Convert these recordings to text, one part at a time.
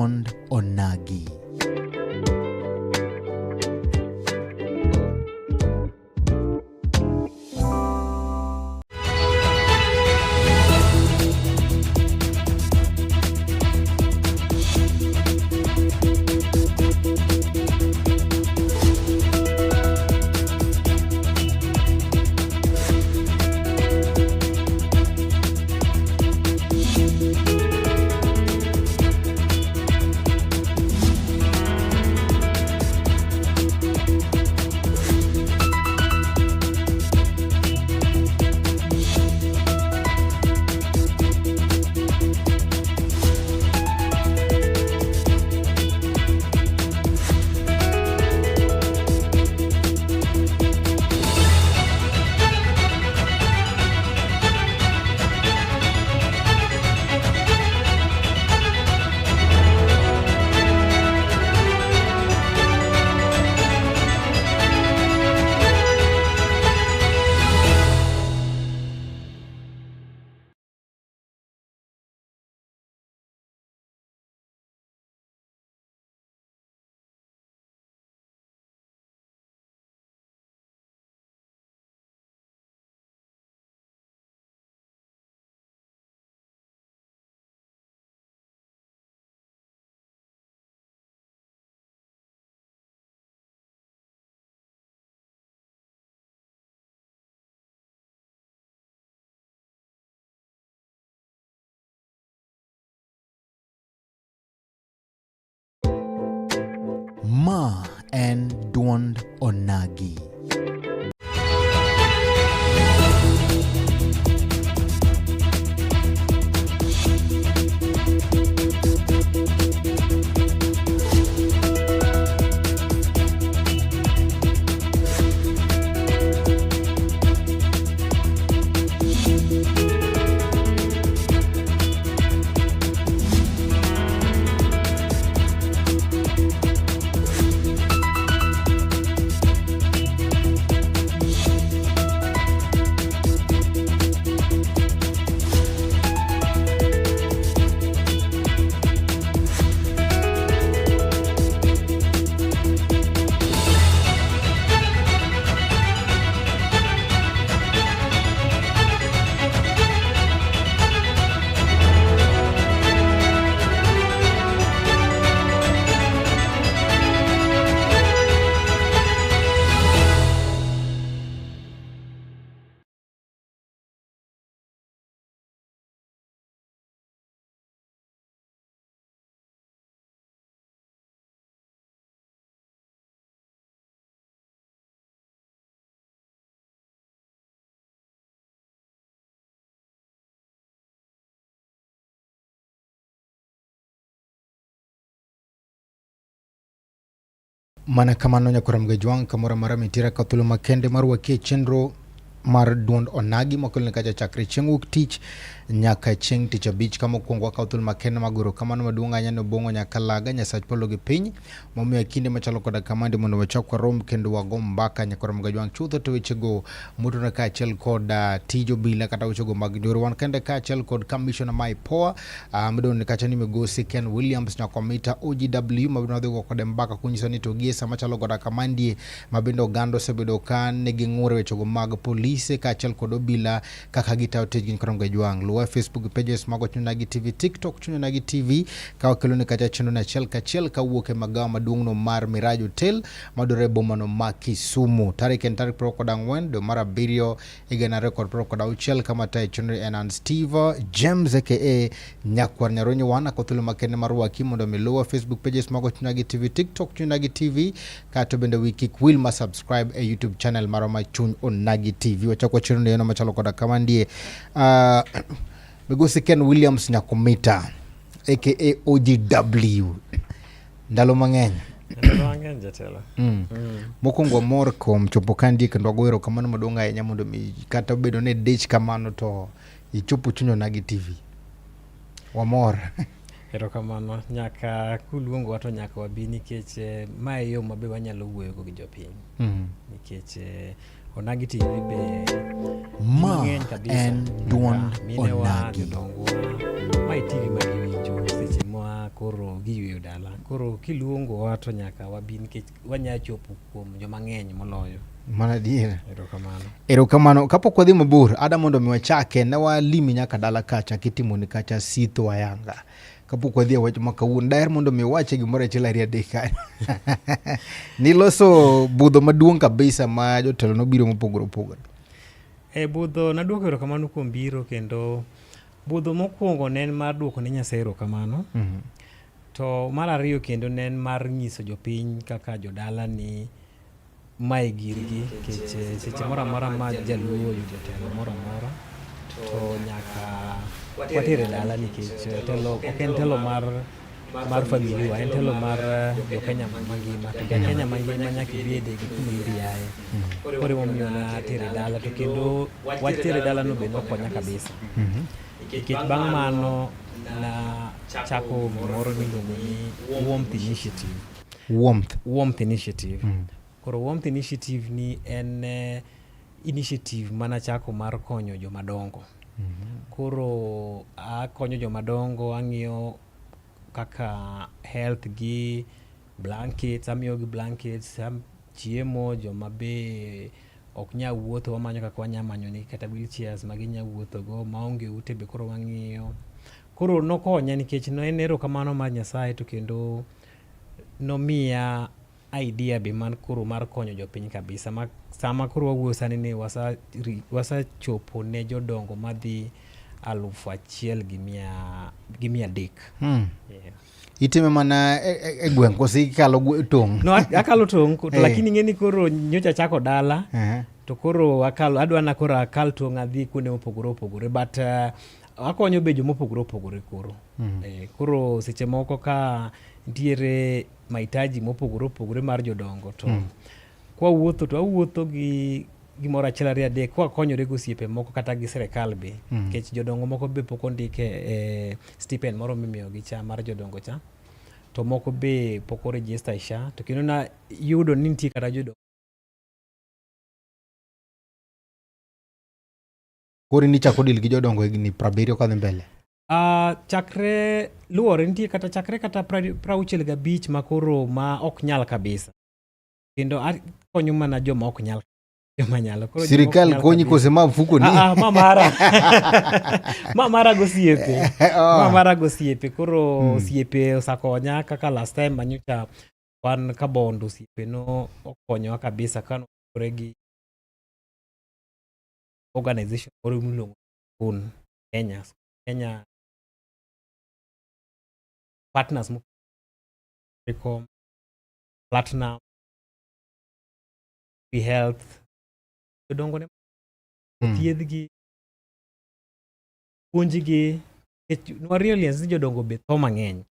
Duond Onagi. Ma en Duond Onagi. Mana kamano nyakwar Mgajwang' kamoro amora mintiere ka thuolo makende mar wakie chenro mar duond onagi makeloni kacha chakre chieng' wuok tich nyaka chieng' tich abich kama okwongo wakawo thuolo makende mag goro kamano maduong' ahinya ne Obong'o Nyakalaga Nyasach polo gi piny momiyo kinde machalo koda kamandi mondo wachak warom kendo wago mbaka nyakwar Mgajwang' chutho to wechego motudore kaachiel kod tij obila kata wechego mag njore wan kende kaachiel kod kamishona ma IPOA midendo ni kacha ni migosi Ken Williams nyakomita OGW ma bende wadhi go kode mbaka kunyiso ni to gie sama chalo koda kamandie ma bende oganda osebedo ka nigi ng'ur e wechego mag polise kaachiel kod obila kaka gitayo tijgi koro Mgajwang'. Luwa e Facebook pages mago Chuny Onagi TV, TikTok Chuny Onagi TV ka wakeloni kacha chenro ni achiel kachiel kawuok e magawa maduong'no mar Miraj Hotel madore e bomano ma Kisumu. Tarik en tarik 24 dwe mar abiriyo higa 2026 kama tayo chenro en an Steve James aka Nyakwar Nyaronyo wan ako thuolo makende mar waki mondo mi luwa Facebook pages mago Chuny Onagi TV, TikTok Chuny Onagi TV kato bende wi kik wil ma subscribe e YouTube channel marwa ma Chuny Onagi TV. Wachako chenro ni machalo koda kama ndie. Migosi Ken Williams Nyakomita aka OGW ndalo mang'eny Ndalo mang'eny jatelo. Mokwongo wamor kuom chopo ka ndie kendo wago erokamano maduong' ahinya mondo mi kata obedo ni dich kamano to ichopo Chuny Onagi TV. Wamor. Erokamano. Nyaka kuluongowa to nyaka wabi nikech mae e yo ma be wanyalo wuoyogo gi jopiny. Nikech Onagi TV be ji Ma mang'eny kabisa. en Nyaka duond minewa, Onagi. jodongwa. Mae TV ma giwinjo seche ma koro koro giyweyo dala. Koro kiluongowa to nyaka wabi nikech wanya chopo kuom joma ng'eny moloyo. Mano adier. Erokamano. Erokamano. Kapok wadhi mabor, ada mondo mi wachake, ne walimi nyaka dala kacha kitimoni kacha Sitho Ayanga. Kapok wadhi e wach ma kawuono, daher mondo mi iwache gimoro achiel ariyo adek kanyo. Niloso budho maduong' kabisa ma jotelo nobiro mopogore opogore. E budho naduoko erokamano kuom biro kendo budho mokwongo ne en mar duoko ne Nyasaye erokamano. To mar ariyo kendo ne en mar nyiso jopiny kaka jodala ni mae girgi nikech eh, seche moro amora ma jaluo oyudo telo moro amora to nyaka watere dala nikech eh, telo ok en telo mar mar familia en telo mar eh, jo-Kenya mangima to jo-Kenya mangima nyaka ibede gi kuma iriaye koro emomiyo natere dala to kendo wach tere dala no be nokonya kabisa nikech bang' mano nachako gimoro miluongo ni Warmth Initiative Warmth. Warmth Initiative. Koro Warmth Initiative ni en eh, initiative manachako mar konyo jomadongo. Koro akonyo jomadongo, ang'iyo kaka health gi blankets, amiyogi blankets, chiemo, joma be ok nyal wuotho wamanyo kaka wanya manyonegi kata wheelchairs ma ginya wuothogo, maonge ute be koro wang'iyo. Koro nokonya nikech ne en erokamano mar Nyasaye to kendo nomiya idea be mar koro mar konyo jopiny kabisa ma sama koro wawuoyo sani ni wasachopo ne jodongo madhi 1300. Yeah. Itime mana e, e, e gweng' koso ikalo tong'? No, akalo tong' to lakini ing'e ni koro nyocha achako dala to koro akalo adwa na koro akal tong' adhi kuonde mopogore opogore but akonyo be jomopogore opogore koro. Koro seche moko ka nitiere mahitaji mopogore opogore mar jodongo to kwawuotho to awuotho gi gimoro achiel ariyo adek kwakonyore gi osiepe moko kata gi sirikal be nikech jodongo moko be pok ondike e stipend moro mimiyogi cha mar jodongo cha to moko be pok oregister e SHA to kendo na yudo ni nitie kata jodongo Koro in ichako deal gi jodongo higni 70 kadhi mbele? Chakre luwore nitie kata chakre kata 65 ma koro ma ok nyal kabisa kendo akonyo mana joma ok nyal joma nyalo koro Sirikal konyi kose ma mfuko ni? Ma mara ma mara gosiepe ma mara gosiepe koro osiepe osakonya kaka last time manyocha wan Kabondo osiepe no okonyowa kabisa kano gi organization moro miluongo ni Kenya Kenya partners mo Platinum Health jodongo ne thiedhgi puonjgi nikech nwa realize ni jodongo be tho mang'eny.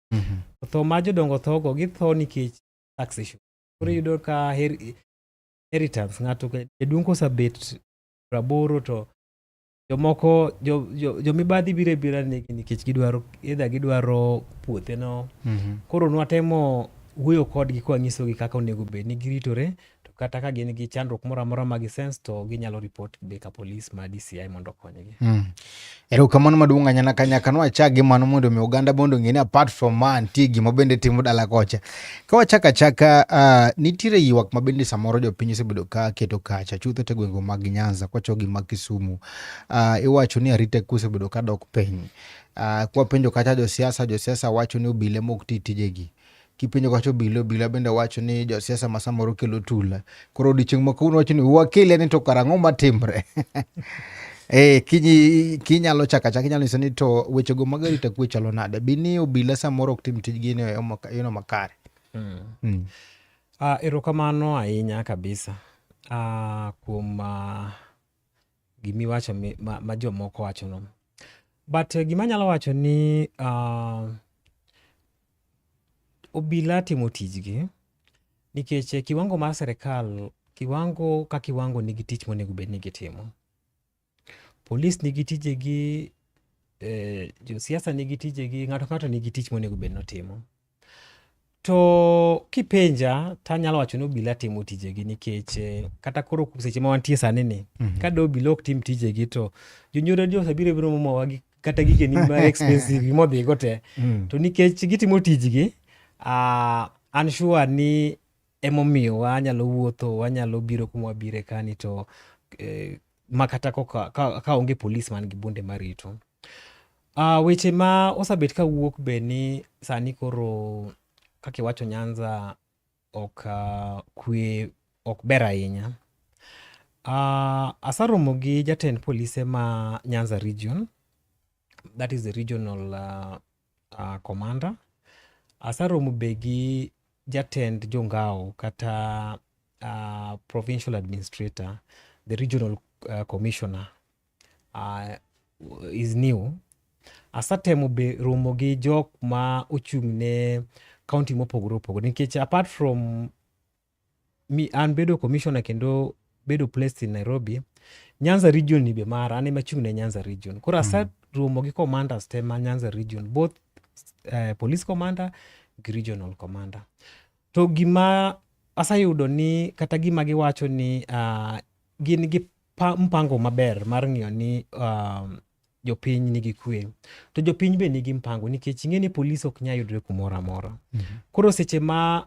To tho ma jodongo tho go githo nikech taxation. Koro iyudo ka inheritance ng'ato jaduong' kosebet 80 to jomoko jomibadhi biro abira negi nikech gidwaro either gidwaro puothe no. Koro nwatemo wuoyo kodgi kwanyisogi kaka onego bed ni giritore to kata ka gin gi chandruok moro amora ma gi sense to ginyalo report be ka polis ma DCI mondo okonygi. Erokamano maduong' ahinya ka nyaka nwachak gi mano mondo mi oganda mondo ong'e ni apart from ma nitie gima bende timo dala kocha. Ka wachako achaka nitiere ywak ma bende samoro jopiny osebedo ka keto kacha chutho to e gwenge mag Nyanza kwachako gi mag Kisumu. Iwacho ni arita kwe osebedo ka dok piny. Kwapenjo kacha josiasa, josiasa wacho ni obila ema ok ti tijegi. Kipenjo kacha obila, obila bende wacho ni josiasa ma samoro kelo tula. Koro odiochieng' ma kawuono wacho ni wakele ni to kara ang'o matimre? Kinyi kinyalo chako achaka inyalo nyiso ni to wechego mag arita kwe chalo nade? Bi ni obila samoro ok tim tijgi e yono makare. Erokamano ahinya kabisa kuom gimiwacho ma jomoko wachono. But gima anyalo wacho ni obila timo tijgi nikech kiwango mar sirikal kiwango ka kiwango nigi tich monego bed ni gitimo. Polis nigi tijegi, josiasa nigi tijegi, ng'ato ka ng'ato nigi tich monego bed ni otimo. To kipenja tanyalo wacho ni obila timo tijegi nikech kata koro seche ma wantie sani ni ka do obila ok tim tijegi to jonjore osebiro biro momowa gi kata gigeni ma expensive modhigo te. To nikech gitimo tijgi, an sure ni emomiyo wanyalo wuotho, wanyalo biro kuma wabire kani to ma kata koka, ka onge polis man gi bunde marito. Weche ma osebet ka wuok be ni sani koro kaka iwacho Nyanza ok kwe ok ber ahinya. Asaromo gi jatend polise ma Nyanza region, that is the regional commander. Asaromo be gi jatend jongao kata provincial administrator, the regional commissioner is new. Asetemo be romo gi jok ma ochung' ne county mopogore opogore nikech apart from mi an bedo commissioner kendo bedo placed in Nairobi, Nyanza region ni be mara, an ema achung' ne Nyanza region. Koro aseromo gi commanders te ma Nyanza region, both police commander gi regional commander. To gima aseyudo ni kata gima giwacho ni gin gi mpango maber mar ng'iyo ni jopiny nigi kwe. To jopiny be nigi mpango nikech ing'e ni polis ok nyal yudre kumoro amora. Koro seche ma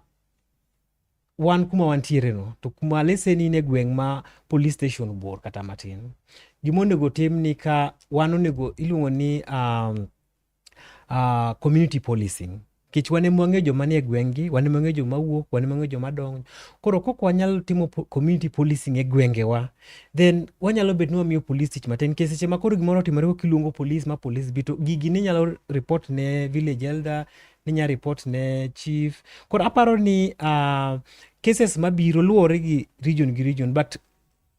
wan kuma wantiere no, to kuma let's say ni in e gweng' ma police station bor kata matin, gima onego tim ni ka wan onego iluongo ni community policing. Nikech wan ema wang'eyo joma nie gweng' gi, wan ema wang'eyo joma wuok, wan ema wang'eyo joma donjo. Koro kok wanyal timo community policing e gwengewa, then wanyalo bet ni wamiyo police tich matin. Nikech seche ma koro gimoro otimore koka iluongo police ma police bi to gigi ninyalo report ne village elder, ninya report ne chief. Koro aparo ni cases mabiro luwore gi region gi region, but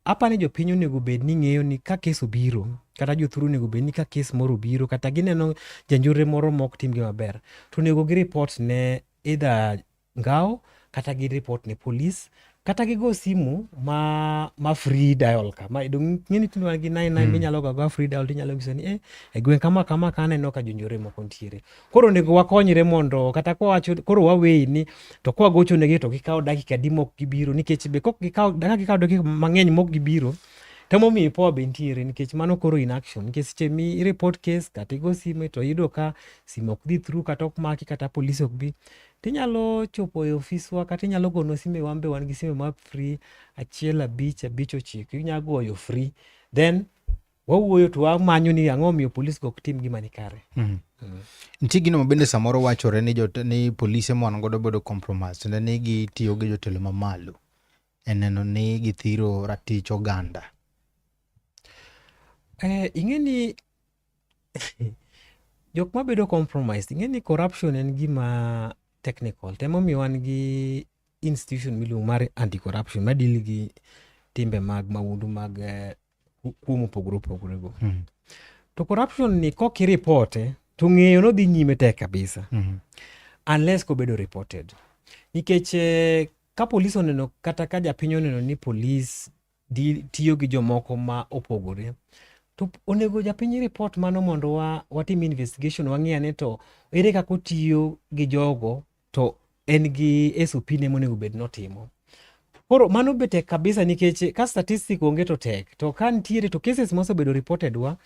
aparo ni jopiny onego bed ni ng'eyo ni ka case obiro, kata jothuru onego bed ni ka case moro obiro, kata gineno janjore moro mok timgi maber, to onego gi report ne either ngao, kata gi report ne police, kata gigo simu ma free dial ka. Ma dong ing'e ni tinde wan gi 99 minyalo go agoya free dial tinyalo nyiso ni e gweng' kama kama ka aneno ka jonjore moko nitiere. Koro onego wakonyre mondo kata kwawacho koro waweyi ni to kwagocho negi to gikawo dakika adi mok gibiro nikech be kok gikawo kaka gikawo dakika mang'eny mok gibiro temomiyo power be nitiere nikech mano koro in action nikech seche mi i report case kata igo sime to iyudo ka sime ok dhi through kata ok maki kata police ok bi tinyalo chopo e ofiswa kata inyalo gonwa sime wan be wan gi sime ma free 1 5 5 9 inya goyo free then wawuoyo to wamanyo ni ang'o omiyo polis go ok tim gima ni kare. Nitie gino ma bende samoro wachore ni ni polise ma wan godo bedo compromise tiende ni gitiyo gi jotelo mamalo e neno ni githiro ratich oganda. Ing'e ni jok mabedo compromised, ing'e ni corruption en gima technical to emomiyo wan gi institution miluongo mar anti corruption ma deal gi timbe mag mahundu mag kuo mopogore opogore go. To corruption ni kok iripote to ng'eyo nodhi nyime tek kabisa. Unless kobedo reported. Nikech ka polis oneno kata ka japiny oneno ni polis tiyo gi jomoko ma opogore to onego japiny report mano mondo watim investigation wang'i ane to ere kaka otiyo gi jogo to en gi SOP ne monego bed notimo. Koro mano be tek kabisa nikech ka statistic onge to tek to ka nitiere to cases mosebedo reported wa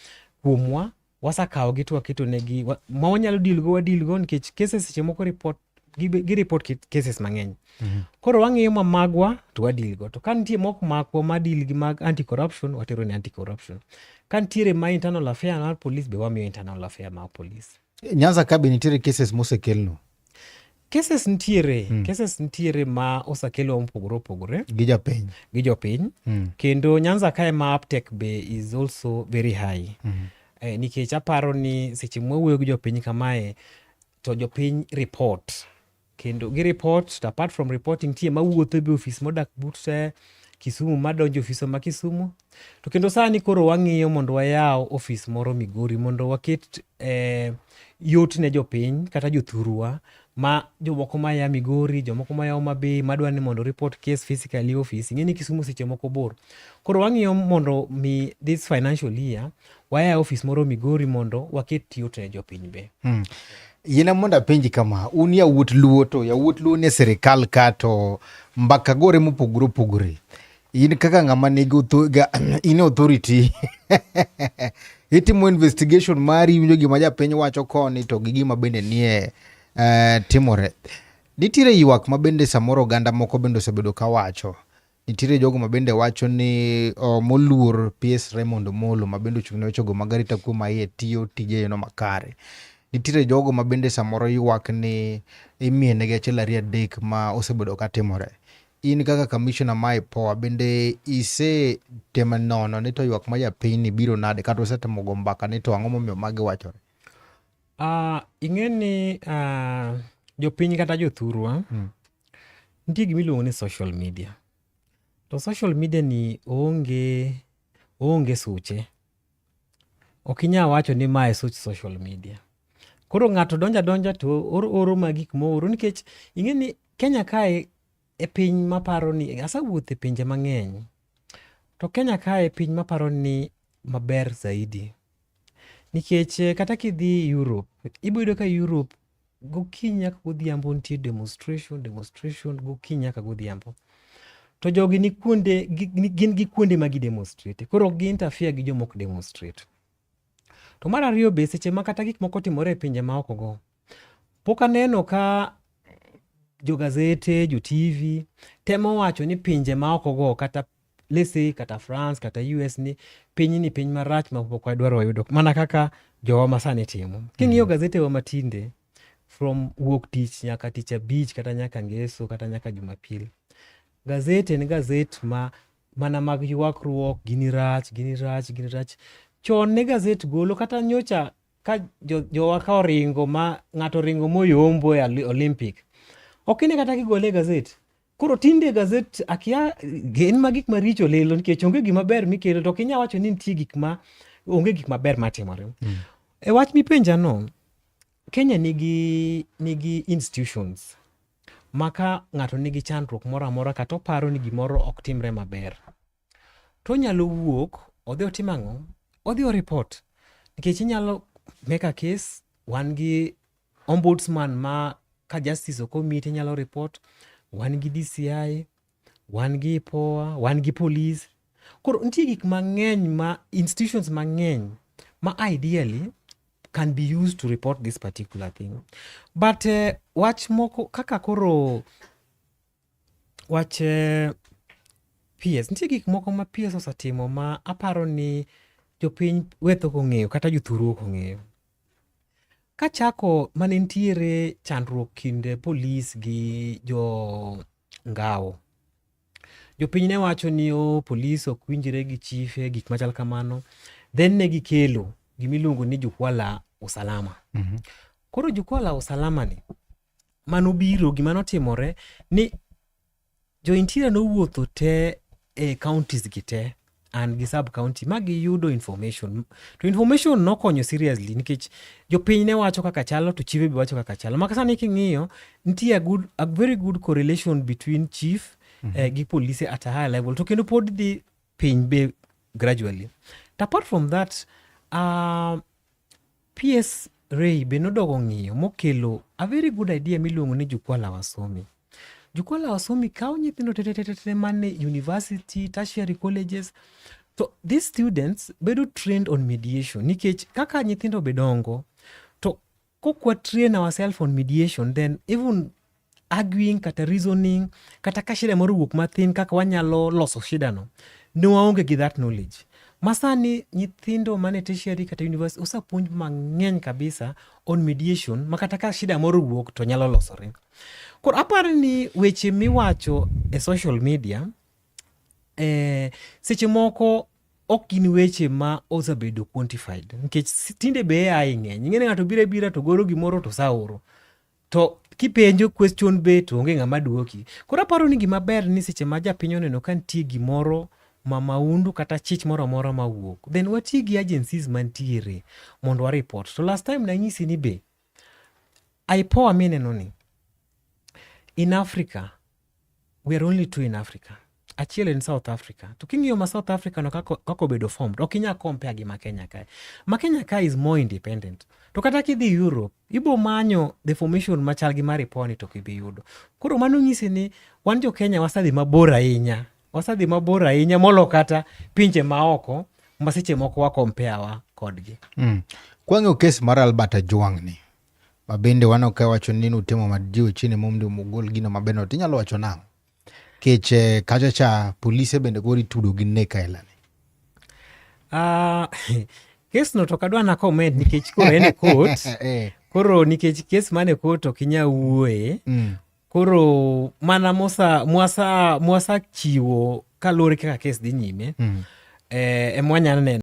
kuomwa wasakawo gi to waketo negi ma wanyalo deal go wa deal go nikech cases seche moko report gi report cases mang'eny. Koro wang'iyo ma magwa to wa deal go to ka nitie mok makwa ma deal gi mag anti corruption watero ne anti corruption. Ka nitiere ma internal affair mar police be wamiyo internal affair mar police. Nyanza ka be nitiere cases mosekelnu? Cases nitiere, cases nitiere ma osekelwa mopogore opogore gi jopiny. Gi jopiny. Kendo Nyanza kae ma uptake be is also very high. Nikech aparo ni seche mwawuoyo gi jopiny kamae to jopiny report kendo gi report to apart from reporting nitie mawuotho be ofis modak but Kisumu madonjo ofiswa ma Kisumu to kendo sani koro wang'iyo mondo wayaw ofis moro Migori mondo waket yot ne jopiny kata jothurwa ma jomoko maya Migori, jomoko maya Homa Bay madwa ni mondo report case physically office. Ing'e ni Kisumu seche moko bor. Koro wang'iyo mondo mi this financial year wayaw ofis moro Migori mondo waket yot ne jopiny be. Yiena mondo apenji kama, un yawuot Luo to yawuot Luo nie sirikal ka to mbaka gore mopogore opogore. In kaka ng'ama nigi in authority. Itimo investigation mari, iwinjo gima japiny wacho koni to gi gima bende nie timore. Nitiere ywak ma bende samoro oganda moko bende osebedo ka wacho. Nitiere jogo ma bende wacho ni moluor PS Raymond Omolo ma bende ochung' ne wechego mag arita kwe ma iye tiyo tije no makare. Nitiere jogo ma bende samoro ywak ni imienegi achiel ariyo adek ma osebedo ka timore. In kaka commissioner ma IPOA bende isetemo nono ni to ywak ma japiny ni biro nade kata usetemo go mbaka ni to ang'o momiyo magi wachore? Ing'e ni jopiny kata jothurwa nitie gima iluongo ni social media. To social media ni oonge suche. Ok inyal wacho ni mae such social media. Koro ng'ato donjo adonja to ooro ma gik mooro nikech ing'e ni Kenya kae e piny maparo ni asewuotho e pinje mang'eny. To Kenya kae e piny maparo ni maber zaidi. Nikech kata kidhi Europe, ibiro yudo ka Europe gokinyi nyaka godhiambo nitie demonstration, demonstration gokinyi nyaka godhiambo. To jogi ni kuonde, gin gi kuonde ma gi demonstrate. Koro ok gi interfere gi joma ok demonstrate. To mar ariyo be seche ma kata gik moko timore e pinje ma oko go, pok aneno ka jo gazete, jo TV temo wacho ni pinje ma oko go kata let's say kata France kata US ni piny ni piny marach ma pok wadwaro wayudo mana kaka jowa ma sani timo. King'iyo gazete wa matinde from wuok tich nyaka tich abich kata nyaka ngeso kata nyaka Jumapil. Gazete en gazet ma mana mag ywakruok, gini rach, gini rach, gini rach. Chon ne gazet golo kata nyocha ka jowa ka oringo ma ng'ato oringo moyombo e Olympic. Ok ine kata kigole e gazet. Koro tinde gazet akia gin ma gik maricho lilo nikech onge gima ber mikelo to ok inyal wacho ni nitie gik ma onge gik maber matimore. E wach mipenja no, Kenya nigi institutions ma ka ng'ato nigi chandruok moro amora kata oparo ni gimoro ok timre maber, to onyalo wuok odhi otim ang'o? Odhi o report. Nikech inyalo make a case, wan gi ombudsman ma ka justice ok omiyi tinyalo report, wan gi DCI, wan gi IPOA, wan gi police. Koro nitie gik mang'eny ma institutions mang'eny ma ideally can be used to report this particular thing. But wach moko kaka koro wach PS, nitie gik moko ma PS osetimo ma aparo ni jopiny weth ok ong'eyo kata jothuru ok ong'eyo. Kachako mane nitiere chandruok kind polis gi jo ngao. Jopiny ne wacho ni o polis ok winjre gi chife gik machal kamano. Then ne gikelo gimiluongo ni jukwaa la usalama. Koro jukwaa la usalama ni manobiro gima notimore ni jo interior nowuotho te e counties gi te and gi sub county ma giyudo information. To information nokonyo seriously nikech jopiny ne wacho kaka chalo to chife be wacho kaka chalo. Maka sani king'iyo nitie a very good correlation between chief gi police at a higher level to kendo pod dhi piny be gradually. To apart from that, PS Ray be nodogo ng'iyo mokelo a very good idea miluongo ni jukwaa la wasomi. Jukwaa la wasomi kawo nyithindo te te te te mane university, tertiary colleges. To these students bedo trained on mediation nikech kaka nyithindo be dongo to kokwa train ourselves on mediation then even arguing kata reasoning kata ka shida moro owuok mathin kaka wanyalo loso shida no ne waonge gi that knowledge. Masani nyithindo mane tertiary kata university osepuonj mang'eny kabisa on mediation ma kata ka shida moro owuok to nyalo losore. Koro aparo ni weche miwacho e social media seche moko ok gin weche ma osebedo quantified nikech tinde be AI ng'eny. Ing'e ni ng'ato biro abira to goro gimoro to osaoro. To kipenjo question be to onge ng'ama duoki. Koro aparo ni gima ber ni seche ma japiny oneno ka nitie gimoro ma maundu kata chich moro amora mawuok, then wati gi agencies mantiere mondo wa report. To last time nanyisi ni be IPOA mineno ni in Africa we are only two in Africa. Achiel en South Africa. To king'iyo ma South Africa no kaka obedo formed, ok inyal compare gi ma Kenya kae. Ma Kenya kae is more independent. To kata kidhi Europe, ibo manyo the formation machal gi mar IPOA ni to ok ibi yudo. Koro mano nyisi ni wan jo Kenya wasedhi mabor ahinya. Wasedhi mabor ahinya molo kata pinje maoko ma seche moko wa compare wa kodgi. Kwang'iyo kes mar Albert Ojwang ni, ma bende waneno ka wacho ni nutimo majiwo chini mondo mogol gino maber no, tinyalo wacho nang'o? Kech kacha cha polise bende koro itudo gi nek aila ni. Kes no to ok adwa na comment nikech koro en e court. Koro nikech kes man e court ok inyal wuoye. Koro mana mosa mwasa mwasa chiwo kaluwore kaka kes dhi nyime. Ema wanyalo neno.